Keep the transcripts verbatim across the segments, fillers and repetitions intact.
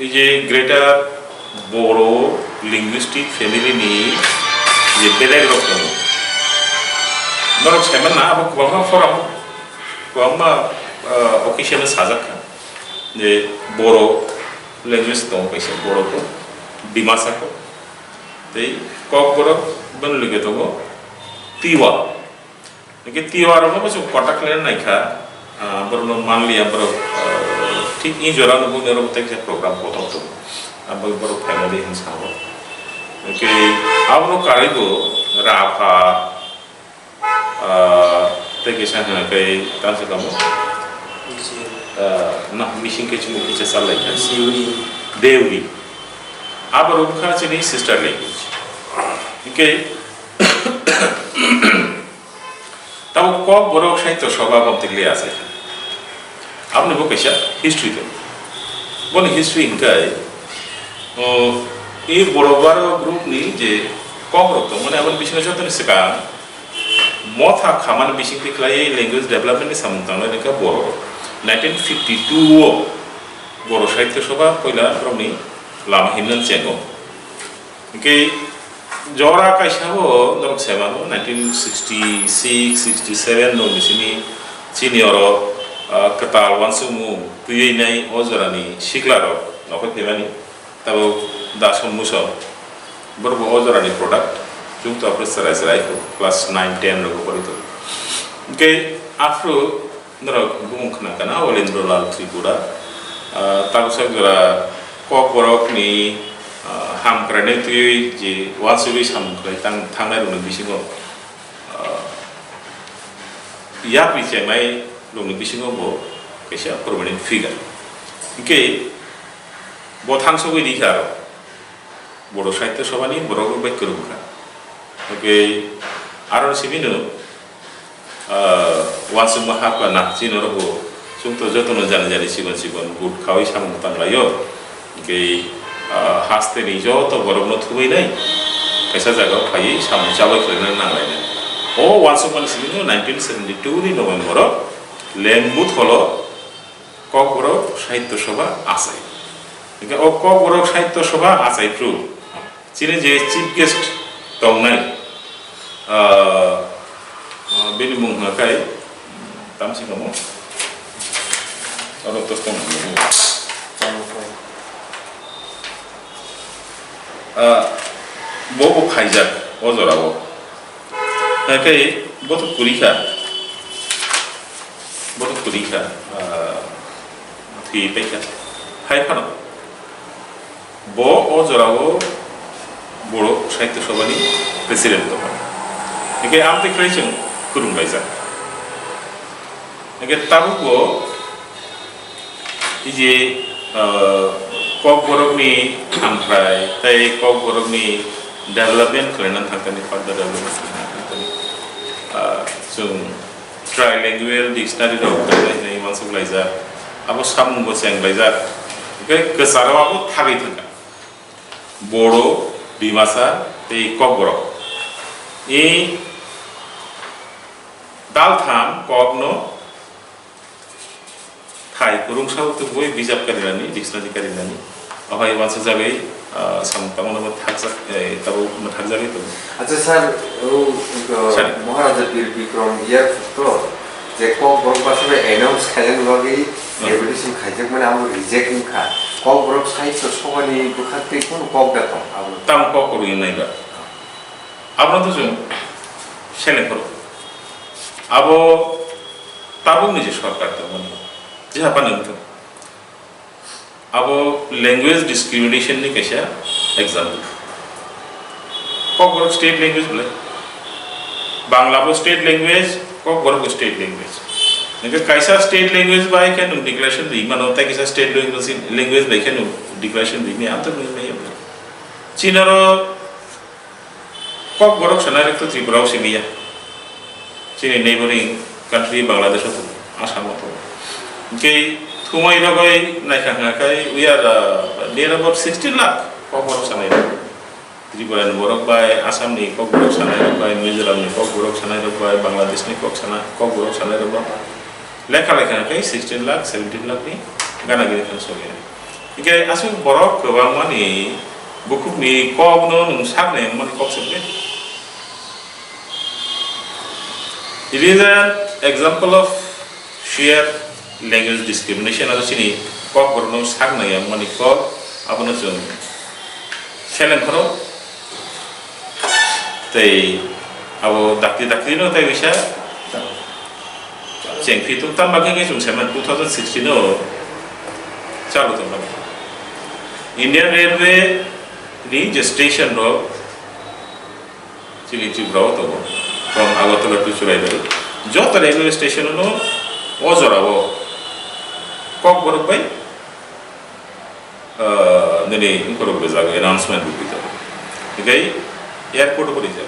Tei je Greater Bodo Linguistic Family ni je belai rok tongo. Norok sai mano abo kwbangma forum, kwbangma, ah, occasion o sajak kha je Bodo language tongo kaisa, Bodo ko, Dimasa ko, tei Kokborok boni loge tongo Tiwa. Hingke Tiwa rok no bo chwng contact khlai nai kha, ah, borok no manliya, borok, ah, thik ni jora no buino rok tei kisa program kotor tongo. Abo borok phaina di hin sango. Hingke abo no karwi bo Rapha, ah, tei kisa hwnka khe tamo se tamo. Ah, na, missing khe chwng kisa sal lai kha. Deuri. Deuri. Abo rok kha chini sister language. Hingke Tamo Kokborok Sahitya Sabha bwmtwi le asai. Aboni bo kaisa history tongo. Boni history hwnkhe, o, e Borobaro group ni je Kokrok tongmani aboni bisingo jotoni swkang motha khamani bisingtwi khlaiwi language development ni samung tangnai hwnkhe Bororok. Nineteen fifty two o Boro Sahitya Sabha poila borokni lama himnani chengo. Hingke jora kaisa bo norok sai mano, nineteen sixty six, sixty seven rok ni simi chini oro, ah, kwtal uansukmung twiwi nai o jorani sikla rok nokhai phaimani, tabuk Dason Muson, borok bo o jorani product, chwng to aphuru chwrai chwrai kho, class nine ten rok pori tongo. Hingke aphuru Norok bumung khna kana Olendro Lal Tripura, ah, tabuksa jora Kokborok ni, ah, ham kwrainai twiwi je uansugwi samung khlai tang-, thangnai rokni bisingo, ah, yapri chengnai rokni bisingo bo kaisa prominent figure. Hingke bo thangsogwi rikha aro. Bodo Sahitya Sabha ni borok rok bai kwrwng kha. Hwnkhe aro simi no, ah, uansukma ha pha na chini oro bo chwng to joto no jani jani chikon chikon good khaui samung tang lai o. Hwnkhe, ah, haste ni joto borok no thumui nai kaisa jaga o phaiwi samung chabai khlai nang nang lai nai. O uansukma ni simi no nineteen seventy two ni November o Lengbu tholo Kokborok Sahitya Sabha achai. Hingke o Kokborok Sahitya Sabha achai phru chini je chief guest tongnai, ah, ah, bini mung hwnka khe tamsi kamo oro to tong. Ah, bo bo phaijak o jora o. Hwnkhe bo to kwrwi kha, bo to kwrwi kha, ah, thwi paikha. Hai phano bo o jorao Bodo Sahitya Sabha ni president tongkha. Hwnkhe amtwi khlai chwng khulumlaijak. Hwnkhe tabuk bo Tei je, ah, Kokborokni hamkrai tei Kokborokni development khlaina thangkani, further development khlaina thangkani, ah, chwng trilingual dictionary rok khlai hinwi uansuk laijak, abo samung bo cheng laijak, hwnkhe kwcharo abo thagwi thangkha. Bodo, Dimasa tei Kokborok. I daltham kokno Thai kwrwngsa o tubui bijap karinani, dictionary karinani. Obai uansukjagwi, ah, samung tangmano bo thakjak, eh, tabuk mwthakjagwi tongo. Acha sir, o, o, Sir. Maharaja Bir Bikram Air Force to je Kokborok bwsa bai announce khaina bagwi Hmm. deputation khaijakmani amo reject wngkha. Kokborok Sahitya Sabhani bwkhak tei kunu kok da tong abo? Tamo kok kwrwi wngnai ba? Abono to chwng seleng phuru. Abo tabukni je sorkar tongmani, je haphano wngthung. Abo language discrimination ni kaisa example. Kokborok state language bole. Bangla bo state language, Kokborok bo state language. Hingke kaisa state language bai khe nwng declaration ri mano, tei kaisa state language, language bai khe nwng declaration ri maya, amtwk nwi maya. Chinaro Kokborok sanai rok to Tripura o simi ya. Chini neighboring country Bangladesh o tongo, Assam o tongo. Hingke thumai rogoi naikha hwnkha khe we are, uh, near about sixteen lakh Kokborok sanai rok. Tripura ni borok bai Assam ni Kokborok sanai rok bai, Mizoram ni Kokborok sanai rok bai, Bangladesh ni Kok sana-, Kokborok sanai rok bai. Lekha lekha hwnkha khe sixteen lakh, seventeen lakh ni gana gini khan sogwi. Hingke aswk borok kwbangmani bukhukni kokno nwng saknai wngmani kok swkdi. It is an example of sheer language discrimination, aro chini kokborokno saknai wngmani kok, abono chwng seleng khoro. Tei abo dakti dakti no tei bisa chengphi tung tam bagwi khe chwng semen two thousand sixteen o chalu tong mani. Indian Railway ni je station rok chini Tripura o tongo, from Agartala to Churaibari, joto railway station no o jora o kokborok bai ah, nini wngkhorok rijak announcement bo rijak. Hinkhe airport bo rijak.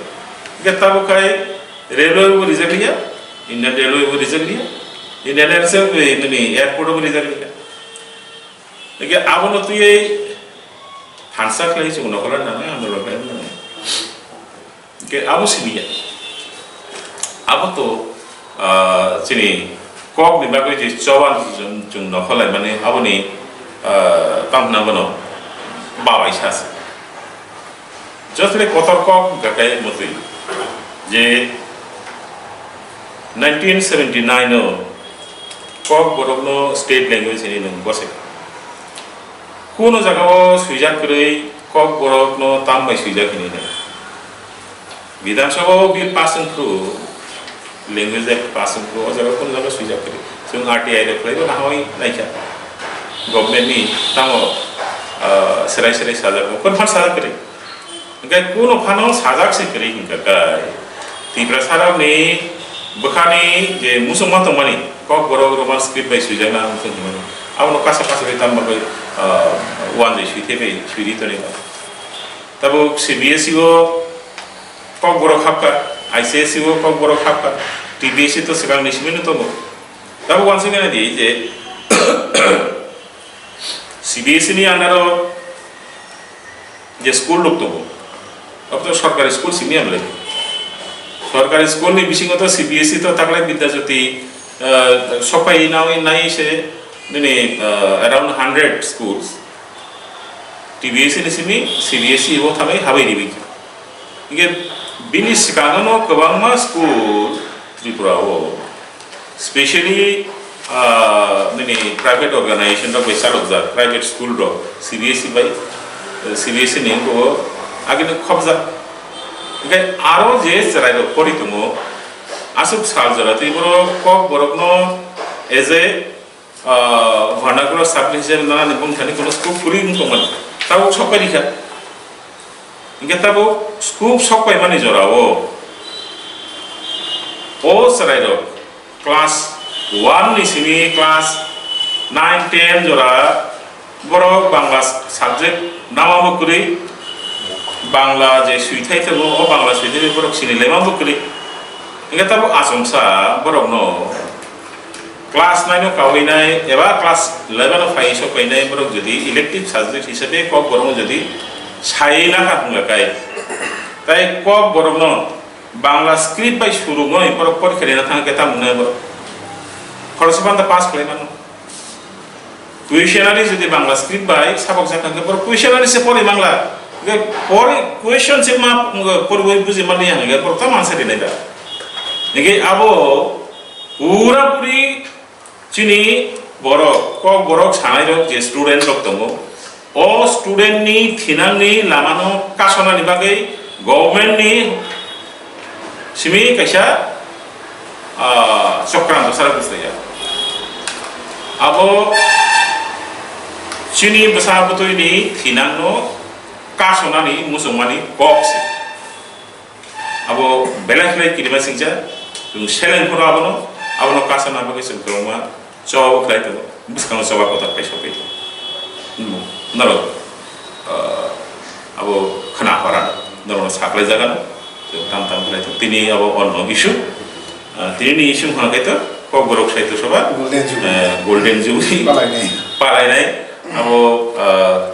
Hinkhe tabuk khai railway bo rijak liya, Indian Railway bo rijak liya, Indian Air se nini airport bo rijak liya. Hinkhe abono twiwi phansa khlai chwng nokhola nangnai, andolon khlai nangnai. Hingke abo simi ya. Abo to, ah, chini kok ni bagwi je choban chwng, chwng nokholai mani aboni, ah, tamo hwnna bono babai sa se. Jotoni kotor kok hingka khe mwtwi je nineteen seventy nine o kokborokno state language hinwi nwng bwsai. Kuno jagao swijak kwrwi kokborokno tam bai swijak hinwi nai. Bidhan Sabha o bill pass wngkhu, Language Act pass wngkhu, o jaga kuno jaga swijak kwrwi. Chwng R T I rok khlaibo nahawi naikha. Government ni tamo, ah, serai serai sajak, confirm sajak kwrwi. Hingke kuno phano sajak se kwrwi hingka kai. Tiprasa rok ni bwkhani je muchungma tongmani, kokborok Roman script bai swijakna wngthung hinmani. Abono kasa kasa khe tamo bagwi, ah, wanjwi swi thaibai, swi ri tonwi. Tabuk C B S E o kokborok hapkha, I C S E o kokborok hapkha, T B S E to swkangni simi no tongo. Tabuk wansukna di je C B S E ni under o je school rok tongo, abo to sorkari school simi ya bwle. Sorkari school ni bisingo to C B S E to taklai Vidya Jyoti, ah, sokpai nawi nai se nini, ah, around hundred schools. T B S E ni simi C B S E o thanai habai ribi. Hingke bini swkango no kwbangma school Tripura o, specially, ah, nini private organization rok bai chalokjak, private school rok, C B S E bai, eh, C B S E ni wngkho agini khopjak. Hingke aro je chwrai rok pori tongo, aswk sal jora tei borok kokborok no as a ah, vernacular subject hisabe nanani bumthani kuno scope kwrwi wng tongmani. Tabuk sokpai rikha. Hingke tabuk scope sokpai mani jorao o chwrairok class one ni simi class nine, ten jora borok Bangla subject nama bo kwrwi, Bangla je swithai tongo, o Bangla swithai borok sini lema bo kwrwi. Hingke tabuk achomsa borokno class nine o kawi nai eba class eleven o phai sok painai borok jodi elective subject hisabe kokborok no jodi sai na kha hwnga kai, tai kokborok no Bangla script bai surungoi borok porikha rina thang khe tamo wngnai borok khoroksa phano pass khlai mano. Questionnaire jodi Bangla script bai sabok jak thang khe borok questionnaire se pori mangla. Hingke pori question se ma porwi buji mani hwnga borok tamo answer rinai da. Hingke abo pura puri chini borok, kokborok sanai rok je student rok tongo, o student ni thinang ni lama no kasonani bagwi government ni simi kaisa, ah, chokranto sara bwsai ya. Abo chini bwsa bwtwi ni thinang no kasonani muchungmani kok se. Abo belai khlai kirima singcha, chwng seleng phano abono, abono kasana bagwi chwng kwbangma choba khlai tongo, bwskango choba kotor khlai sokwi tongo. Hmm, norok, ah, abo khna hora, norokno saklai jagano, chwng tam tam khlai tongo. Tini abo onno issue, ah, tini ni issue hwnka khe to Kokborok Sahitya Sabha, Golden Jubilee. Eh, Golden Jubilee Palainai. Palainai, abo, ah,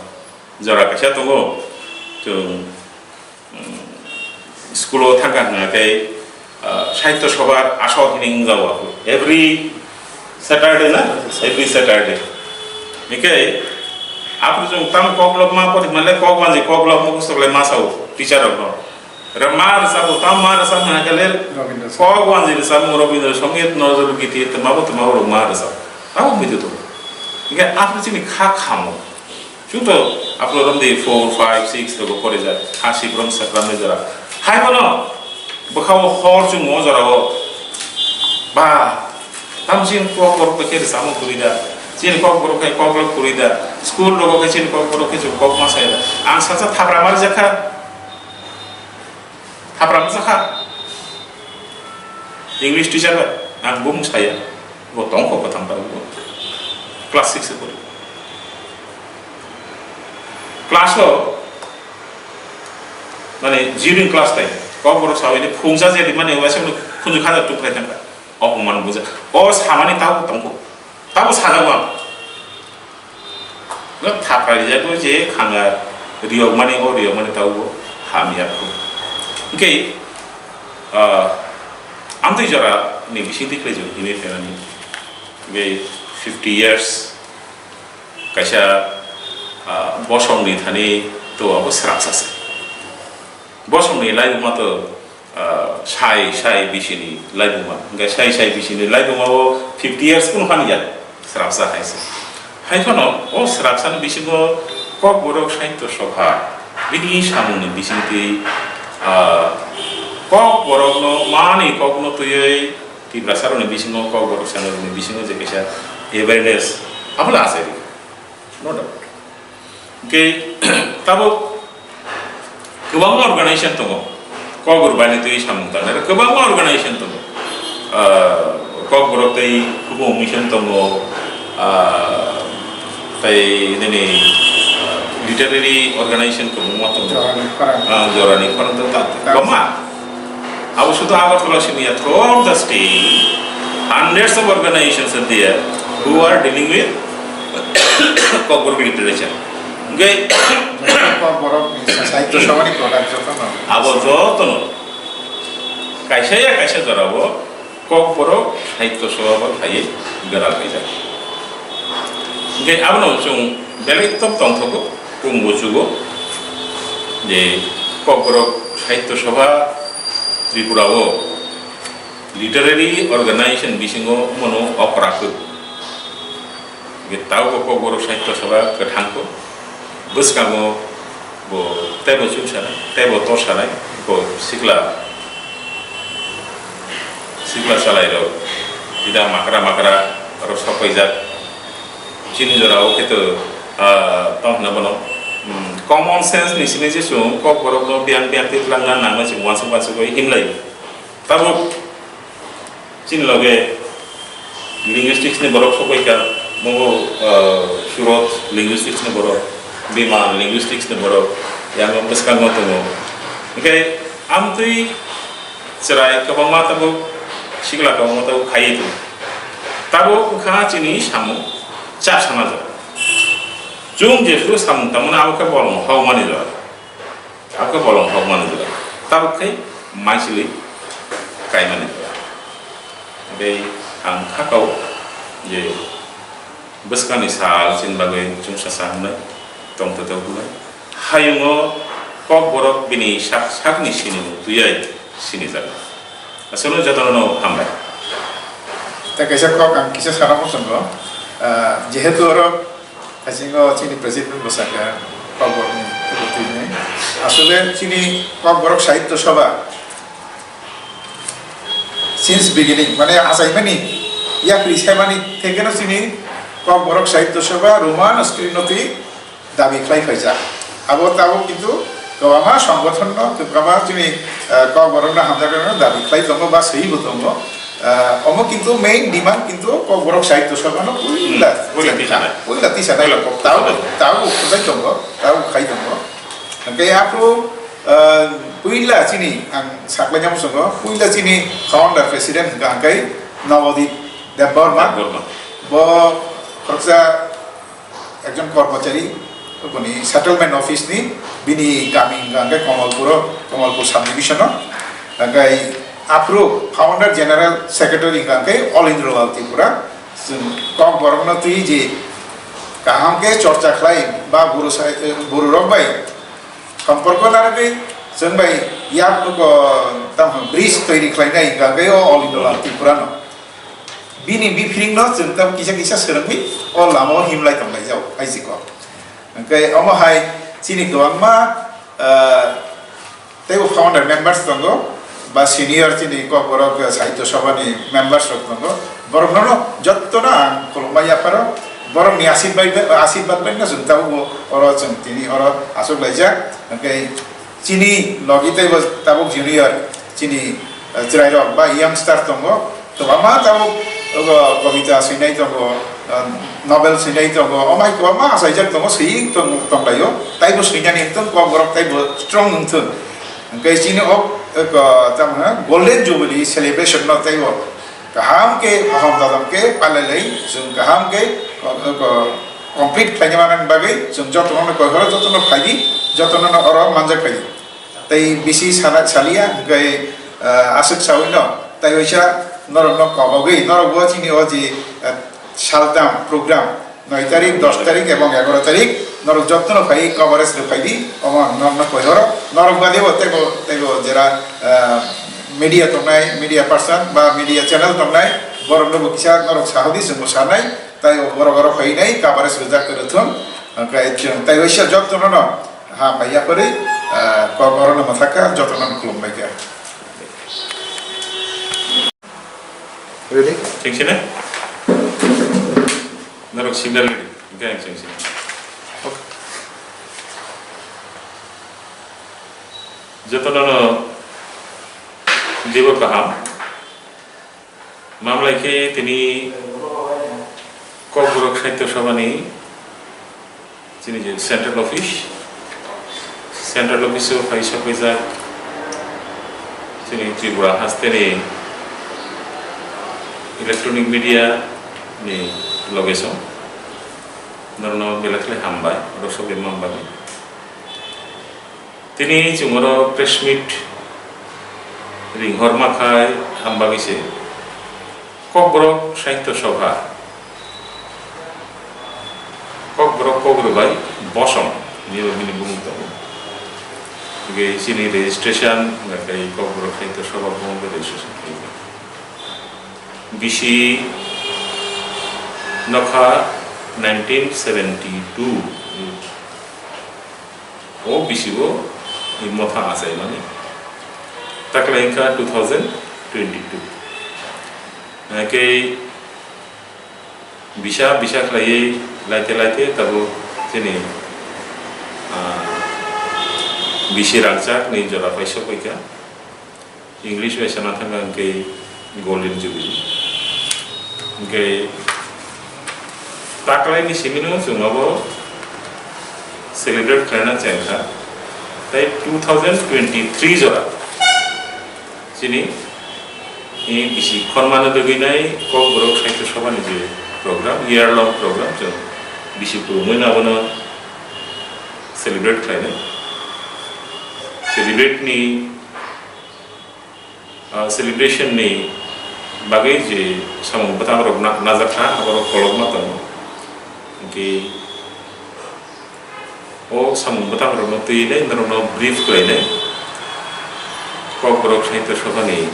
jora kaisa tongo, chwng School o thangkha hwnga khe, ah, Sahitya Sabha asok hinwi wngjago. Every Saturday na? Every Saturday. Hingkhe Aphuru chwng tamo koklopma pori hwnle kok wanjwi koklopma bwswk le ma sao teacher rokno. Re ma rwchapbo, tamo ma rwchap hwnkhe le Rabindra Songit. Kok wanjwi rwchapmung Rabindra Songit, Nazrul Giti, twmabo twmabo rok ma rwchap. Tamo buidu tongo. Hwnkhe aphuru chini kha khamung. Chwngto aphuru romdi four, five, six rogo porijak. Kha sibrom sakramni jora. Hai bono Bwkha-o hor chwng o jora-o. Ba, tam chini kok borok bai khe rwchapmung kwrwi da. Chini kok borok khe koklop kwrwi da. School rogo khe chini kok borok khe chwng kok ma saya da. Ang sacha thapra marjak kha. Thapra marjak kha. English teacher bai. Ang bumung saya. Bo tong kok kwthang ta bo. Class six e pori. Class-o, mane, during class time, kok borok sawi ni phungsa je di mane, waisa mane khunju khaja tuk lai thangkha. Opoman buja. O samani tabo tongkho. Tabo sajago ang. No thapra rijago je khanga riyok mani, o riyok mani tabo hamya kho. Hwnkhe, ah, amtwi jora ni bising twi khlai jago himwi phainani. Hwnkhe fifty years. Kaisa, ah, bosongni thani to abo srapsa se. Bosongni laibuma to, ah, sai, sai bisini laibuma. Hwnkhe sai, sai bisini laibuma o fifty years kunu phani ya srapsa hai se. Hai phano o srapsani bisingo Kokborok Sahitya Sabha bini samungni bisingtwi, ah, Kokborokno mani kokno twiwi Tiprasarokni bisingo, Kokborok channelni bisingo je kaisa awareness abo le achai rikha, no doubt. Hwnkhe tabuk kwbangma organization tongo, Kokborok baini twi samung tangnai kwbangma organization tongo. Ah, Kokborok tei Kubung Mission tongo, ah, tei nini, ah, literary organization kwbangma tongo. Jorani khorang. Ah, Jorani khorang tongo, ta-, ta- kwbangma. Abo sudu Agartala simi ya, throughout the state, hundreds of organizations are there who are dealing with Kokborok literature. Hwnkhe Kokborok ni Sahitya Sabha ni product joto no. Abo joto no. Kaisa ya kaisa jora bo Kokborok Sahitya Sabha bo phaiwi gwnang khaijak. Hwnkhe abono chwng belai tok tongthogo, kung bo chugo je Kokborok Sahitya Sabha Tripura o literary organization bisingo mono okra kwrwi. Hwnkhe tabuk bo Kokborok Sahitya Sabha kwthang kho. Bwskango bo teibo chuksanai, teibo torsanai, bo sikla, sikla chalairok, jida makra makra rok sok paijak. Chini jorao khe to, ah, tong hwnna bono, hmm, common sense ni simi je chwng Kokborokno biyang biyang twi twlangna nangmani chwng uansuk uansuk bai himlai. Tabuk chini loge linguistics ni borok sokoi kha, mogo, ah, Surot linguistics ni borok, Biman linguistics ni borok, yang bwskango tongo. Hwnkhe amtwi chwrai kwbangma tabuk, sikla kwbangma tabuk khaiwi tongo. Tabuk wngkha chini samung chak sana jora. Chwng jephru samung tangmani abo khe bolong hokmani jora. Abo khe bolong hokmani jora. Tabuk khe maisili kaimani jora. Tei ang kha kau je bwskangni sal chini bagwi chwngsacha hwnwi tongthotok hwnwi. Hayungo Kokborok bini sak sakni sinimung twiwi sinijago. Aswkno jotono hambai. Tei kaisa kok ang kisa sana muchungo, ah, jehetu oro Haisingo chini president bo sakha, Kokborokni kwrwngtwini. Asole chini Kokborok Sahitya Sabha since beginning, mane achaimani yakri saimani thekeno chini Kokborok Sahitya Sabha Roman script no twi dabi khlai phaijak. Abo tabuk kintu kwbangma songgothon no, kwbangma chini, eh, Kokborok no hamjaknai no dabi khlai tongo ba swi bo tongo. Ah, omo kintu main demand kintu Kokborok Sahitya Sabha no puila Hmm, puila tisa nai. Puila tisa nai. Puila kok Tau, tisa nai. Tau khojai tongo, tau khai tongo. Hwnkhe aphuru, ah, puila chini ang saklaina muchungo, puila chini founder president hwnkha hwnkhe Nobodip Debbarma. Debbarma. Bo khoroksa ekjon kormochari, boni settlement office ni, bini kami hwnkha hwnkhe Kamalpur, Kamalpur subdivision o, hwnkhe aphuru founder general secretary hwnkha hwnkhe All Indra Lal Tripura, chwng Kokborok no twi je Kaham khe chorcha khlai ba buru sai, buru rok bai somporko narwgwi chwng bai yak ko tam bridge toiri khlainai hwnkha khe o All India Tripura no. Bini biphiring no chwng tam kisa kisa swrwngwi o lama o himlai tonglaijao, hai se kok. Hwnkhe omo hai chini kwbangma, ah, teibo founder members tongo, ba senior chini Kokborok, eh, Sahitya Sabha ni members rok tongo. Borok no jotto no ang khulumma yapharo, borok ni asirbai, asirbai bai no chwng tabuk bo oro chwng tini oro achuk laijak. Hwnkhe chini logi teibo tabuk junior chini, eh, chwrai rok ba youngster tongo. Kwbangma tabuk, obo kobita swinai tongo, ah, novel swinai tongo, omo hai kwbangma achaijak tongo, swi tong-, tonglaio. Taibo swinani wngthung, Kokborok taibo strong wngthung. Hwnkhe chini o, o, tamo hwno, Golden Jubilee celebration no taibo kaham khe, kaham dadam khe, pailai lai, chwng kaham khe, o, o, complete khlaina manani bagwi, chwng jotono koi horo, jotono phaidi, jotono oro manjak phaidi. Tei bisi sana, saliya, hwnkhe, ah, aswk sawi no, tai waisa norok no kobogwi, norok bo chini o ji, ah, saltam program, noi tarik, dos tarik ebong egaroh tarik, norok jotono phai coverage rw phaidi, omo ang norok no koi horo, norok bade bo teibo, teibo jera, ah, media tongnai, media person ba media channel tongnai, borok no bo kisa norok sahodi chwng bo sanai, tai o borok oro phainai coverage rwjak rwthung, hwnkhe chwng tai waisa jotono no, ha, mai yaphari, ah, kok orono mwthakha, jotono khulumbaikha. Ready? Chengsi na? Norok signal ready. Hwnkhe ang chengsi. Okay. Jotono no jibo kaham. Mamlai khe tini Kokborok Sahitya Sabha ni chini je central office, central office o phai sokphaijak chini Tripura haste ni electronic media ni loge song. Norokno belai khlai hambai, oro sokphaima bagwi. Tini chwng oro press meet ringhorma khai, ang bagwi se Kokborok Sahitya Sabha, Kokborok Kokrwbai Bosong hinwi bini bumung tongo. Hwnkhe chini registration hwnkhe Kokborok Sahitya Sabha bumung bai registration khaijak. Bisi nokha nineteen seventy two. O bisi bo i motha achaimani. Taklai wngkha two thousand twenty two. Hwnkhe bisa bisa khlaiwi laite laite tabuk chini, ah, bisi rangchak ni jora paisok paikha. English bai sana thangkha hwnkhe Golden Jubilee. Hwnkhe taklaini simino chwng abo celebrate khlaina chengkha. Tei two thousand twenty-three jora chini, eh, bisi khormano dogwinai Kokborok Sahitya Sabha ni je program, year long program, chwng bisi kwrwngwi abono celebrate khlainai. Celebrate ni ah, celebration ni bagwi je samung bwtang rok na-, najakha, aborok kolokma tongo. Hwnkhe o samung bwtang rokno twiwi norokno brief khlainai Kokborok Sahitya Sabha ni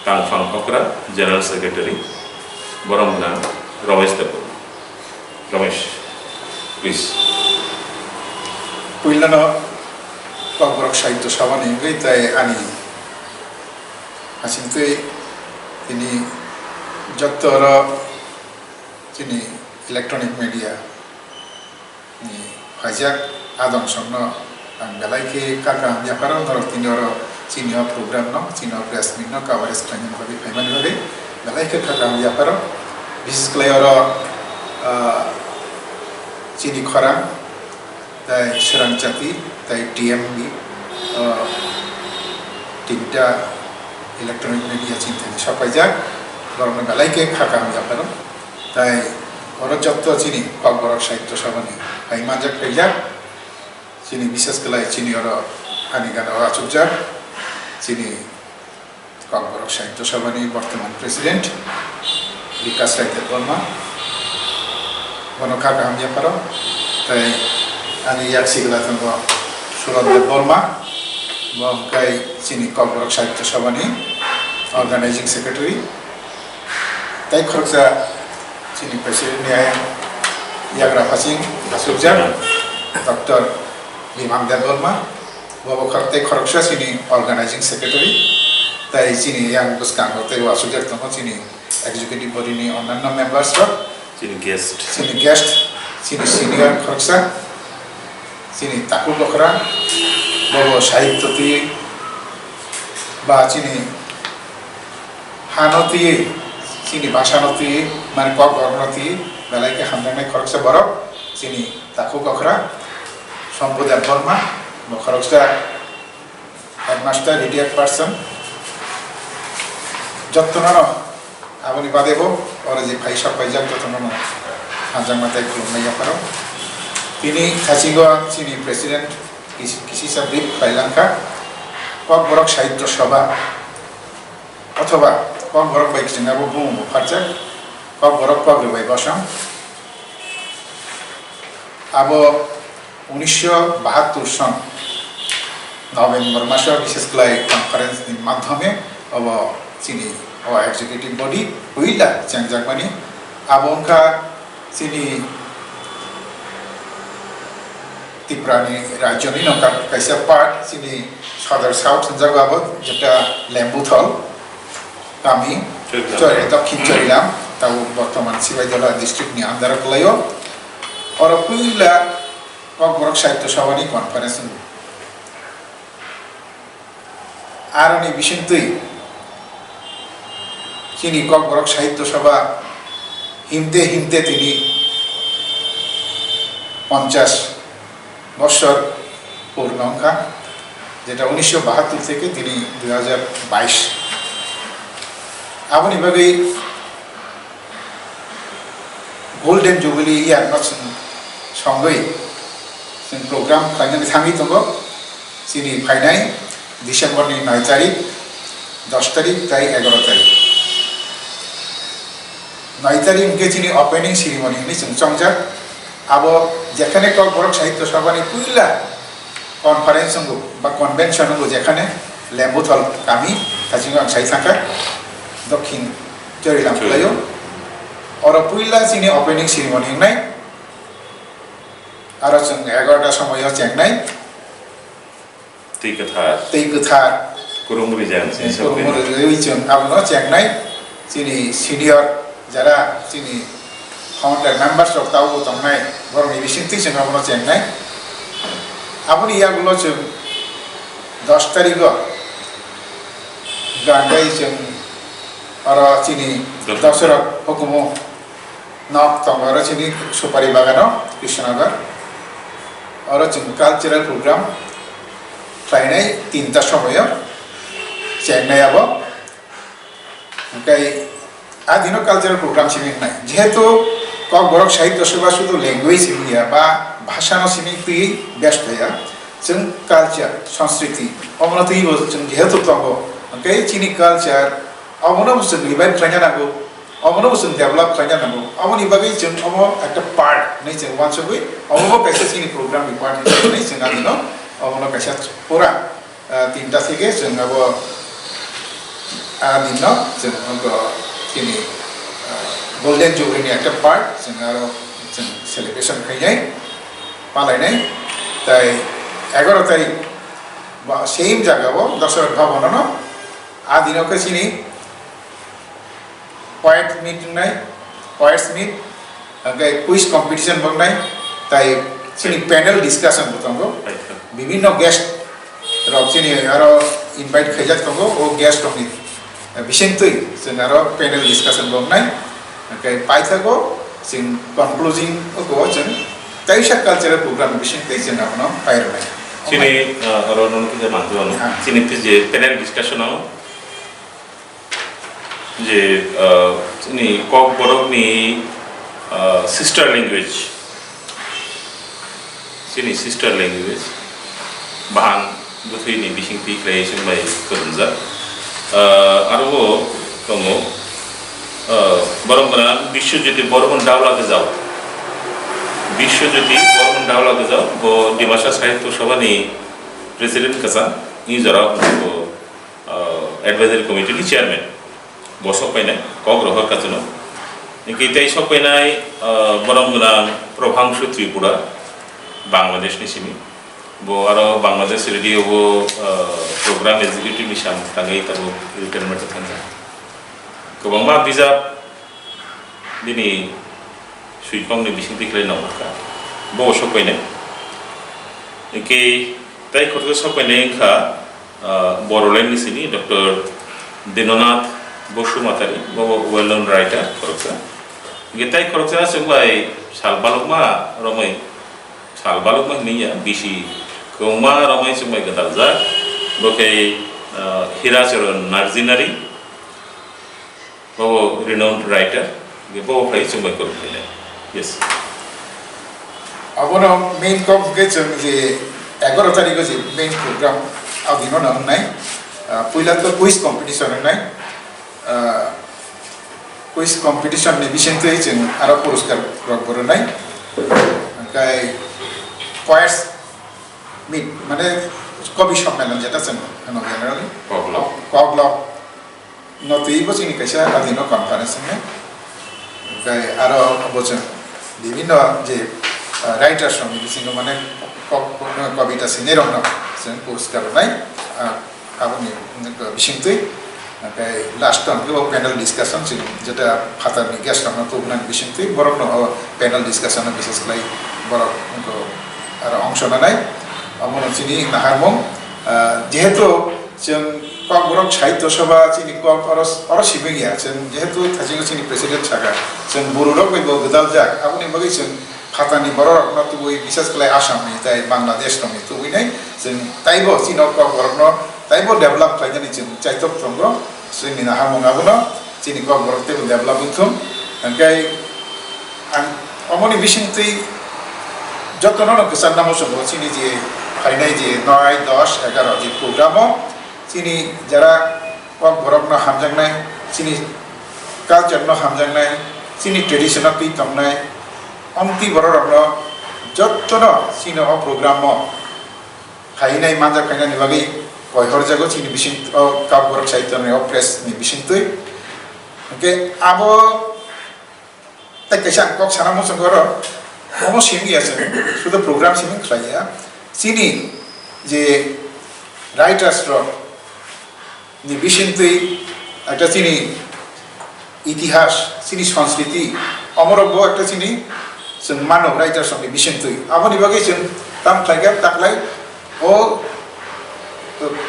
tangphang okra General Secretary, borok wngkha Ramesh Debbarma. Ramesh, please. Puilano Kokborok Sahitya Sabha ni wngwi tei ani hasingtwi tini jotto oro chini electronic media ni phaijak adong songno ang belai khe kha kaham yapharo norok tini oro chini o program no, chini o press meet no coverage khlaina bagwi phaimani bagwi belai khe kha kaham yapharo. Bises khlai oro, ah, chini khorang tei Swrang Chati tei T M B, ah, tinta electronic media chini thani sokphaijak, borokno belai khe kha kaham yapharo. Tai oro jotto chini Kokborok Sahitya Sabha ni hai manjak khaijak, chini bises khlai chini oro ani gana o achukjak, chini Kokborok Sahitya Sabha ni bortoman President Bikash Rai Debbarma, Bono kha kaham yapharo, tei ani yak sigla tongo Suran Debbarma, bo hwnkhe chini Kokborok Sahitya Sabhani Organizing Secretary, tei khoroksa chini President ni ayang yagra phasing asukjak Doctor Bimang Debbarma, bo bo khor-, tei khoroksa chini Organizing Secretary, tei chini yang bwskango tei asukjak tongo chini Executive Body ni onnanno members rok, chini guest. Chini guest, chini senior khoroksa, chini takhuk okra, bobo sahitya twi ba chini hano twi, chini bhasano twi, mane Kokborokno twi, belai khe hamjaknai khoroksa borok, chini takhuk okra, Shambhu Debbarma, bo khoroksa Headmaster, retired person, jotono no, aboni bade bo, oro je phai sok paijak, jotono no hamjakma tei khulumnai yapharo. Tini thasingo chini President kisi, kisisa brief khlai langkha, Kokborok Sahitya Sabha, othoba Kokborok bai kwchwng abo bumung bo pharjak, Kokborok Kok Rwbai Bosong. Abo unisho bahattur son November maso, bishes khlai conference ni madhyome obo chini o executive body puila chengjakmani. Abo wngkha chini Tripura ni rajyo ni nokha kaisa part, chini Sadar South hwnjago abo, jeta Lembuthal kami, Chorilam. Chori-, Dokhin Chorilam, tabo bortoman Sibaidala district ni under o kwlaio. Oro puila Kokborok Sahitya Sabha ni conference wngo. Aroni bisingtwi chini Kokborok Sahitya Sabha himte himte tini ponchash bossor purno wngkha, jeta unisho bahattur theke tini dui hajar bais. Aboni bagwi Golden Jubilee year no chwng songwi chwng program khlainani thangwi tongo. Chini phainai December ni noi tarik, dos tarik tei egaroh tarik. Noi tarik hwnkhe chini opening ceremony hinwi chwng chongjak. Abo jekhane Kokborok Sahitya Sabha ni puila conference wngo ba convention wngo, jekhane Lembuthal kami, thasingo ang sai thangkha, Dokhin Chorilam Chorilam. Kwlaio. Oro puila chini opening ceremony wngnai. Aro chwng egaroh ta somoio chengnai. Twi kwthar. Twi kwthar. Kurung rijang, Chwng sini kurung sokwi. Rijagwi chwng abono chengnai. Chini senior jara chini founder members rok tabuk tongnai, borokni bisingtwi chwng abono chengnai. Aboni yagulo chwng dos tarigo gangbai chwng oro chini Dos. Dosorok hukumu nok tongo, oro chini Supari Bagano, Krishnagar. Oro chwng cultural program khlainai tinta somoyo chengnai abo. Hwnkhe a dino cultural program simi wngnai. Jehetu Kokborok Sahitya Sabha sudu language simi ya ba bhasano simi twi best ya. Chwng culture, sanskriti, omono twi bo chwng jehetu tongo. Hwnkhe chini culture, omono bo chwng revive khlaina nango, omono bo chwng develop khlaina nango. Aboni bagwi chwng omo ekta part hinwi chwng uansugwi, omo bo kaisa chini program ni part hinwi chwng ani no, omono kaisa pura, ah, tinta theke chwng abo, ah, ani no chwng omo chini, ah, Golden Jubilee ni ekta part chwng aro chwng celebration khainai, palainai. Tai egaroh tarik ba same jaga o Dasarath Bhavan no, a dino khe chini poet meet wngnai, poets meet, hwnkhe quiz competition bo wngnai, tai chini panel discussion bo tongo. Right, sir. Bibinno guest rok chini aro invite khaijak tongo, o guest rokni bisingtwi chwng aro panel discussion bo wngnai. Hwnkhe paithago chwng concluding o chwng kaisa cultural program bisingtwi chwng abono pairwnai. Chini, uh, oro nono kisa manjwano. Ah. Chini twi je panel discussion o je, ah, chini Kokborokni, ah, sister language, chini sister language, bahang bwthwini bisingtwi khlai chwng bai kwrwngjak. Ah, aro o tongo, ah, borok gwnang Biswajyoti Bormon Daula Gajao. Biswajyoti Bormon Daula Gujao, bo Dimasa Sahitya Sabha ni President kwchang, ni jora bo, ah, Advisory Committee ni Chairman. Bo sok painai, kok rohor kachino. Niki tei sok painai, ah, borom gwnang Prabhangshu Tripura, Bangladesh ni simi. Bo aro Bangladesh Radio o, ah, program executive ni sam tangwi tabuk retirement thangkha. Kwbangma bijap bini suiphang ni bisingtwi khlai nangkha. Bo sok painai. Niki tei khoroksa sok painai wngkha, ah, Bodoland ni simi Doctor Dinonath Basumatary, bo well known writer khoroksa. Niki tei khoroksa chwng bai sal balokma romwi Sal balokma hinwi ya, bisi kwbangma romwi chwngbai gwdaljak. Bo khe, ah, Hiracharan Narjinari, bo renowned writer, bo phai chwngbai kwrwng khainai. Yes. Abono main kok hwnkhe chwng je egaroh tarikh o je main program abino nang wngnai. Ah, puila to quiz competition wngnai. Ah, quiz competition ni bisingtwi chwng aro puruskar rok bo rwnai. Hwnkhe poets meet, mane kobi sommelon jeta chwng hwno generally. Koklop. Koklop. No twibo chini kaisa adino conference hwnkhe. Hwnkhe aro bo chwng bibhinno je, ah, writers rokni bisingo mane kok-, kok-, kobita swinai rokno chwng puruskar rwnai. Ah, Aboni bisingtwi, hwnkhe last o hwnkhe o panel discussion chini jeta phatarni guest rokno tubunani bisingtwi borokno o panel discussion o bises khlai borok wngkha aro ongso nanai. Omono chini naharmung, ah, jehetu chwng Kokborok Sahitya Sabha chini kok oro, oro sibing ya, chwng jehetu thaisingo chini president saka, chwng buru rok bai bo gwdaljak, aboni bagwi chwng phatarni bororokno tubui, bises khlai Assamni tei Bangladesh rokni tubui nai chwng taibo chini Kokborokno taibo develop khlainani chwng chaitok tongo. Chini naharmung abono chini Kokborok teibo develop wngthung. Hwnkhe ang omoni bisingtwi jotono no kwchang namo chwngbo chini je phainai je noi, dos, egaroh je program o chini jara Kokborokno hamjaknai, chini culture no hamjaknai, chini tradition no twi tongnai, omtwi bororokno jottono chini o program o phainai manjak phainani bagwi koi horjago chini bising o Kokborok Sahitya ni o press ni bisingtwi. Hwnkhe abo Tei kaisa ang kok sana muchung oro, omo simi ya chwng, sudu program simi khlai ya. Chini je writers rok ni bisingtwi ekta chini itihas, chini sanskriti, omorok bo ekta chini chwng mano writers rok ni bisingtwi. Aboni bagwi chwng tam khlai kha, taklai o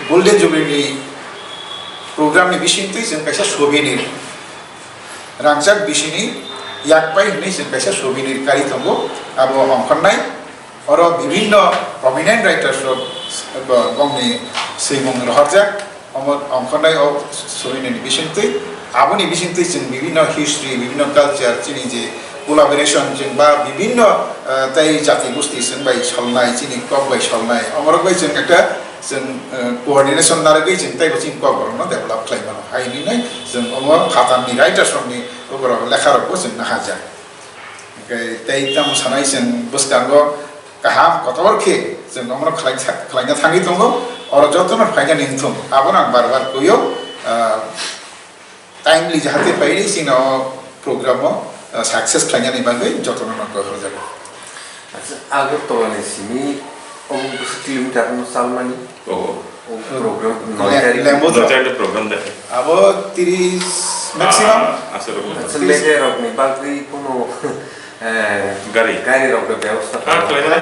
Golden Jubilee ni program ni bisingtwi chwng kaisa souvenir Rangchak bisini yakpai hwnwi chwng kaisa souvenir kari tongo, abo ongkhornai. Oro bibhinno prominent writers rok, bo-, bongni swimung rohorjak, omo ongkhornai o souvenir ni bisingtwi. Aboni bisingtwi chwng bibhinno history, bibhinno culture, chini je collaboration, chwng ba bibhinno, eh, tei jati gosti chwng bai solnai, chini kok bai solnai, omorok bai chwng ekta Chwng, eh, coordination narwgwi chwng teibo chini Kokborokno develop khlai mano. Hai hwnwi nai chwng omo phatarni writers rokni borok lekharokbo chwng nahajak. Hwnkhe tei tamo sanai chwng bwskango kaham kotor khe chwng omono khlai sa-, khlaina thangwi tongo. Oro jotono phainani wngthung. Abono ang bar bar kuio, ah, Timely jahate painai chini o program o, ah, success khlainani bagwi jotono no koi horjago. Acha, Agartala ni simi omo bwswk kilometer no chalmani? Oho. O program le-, noi tarik. Lembo Noi tarik program de. Abo tris maximum. Ah, aswk rok. Acha, tris. Media rok ni bagwi kono, eh, Gari. Gari rok ni bebosta Ah, khlaimani.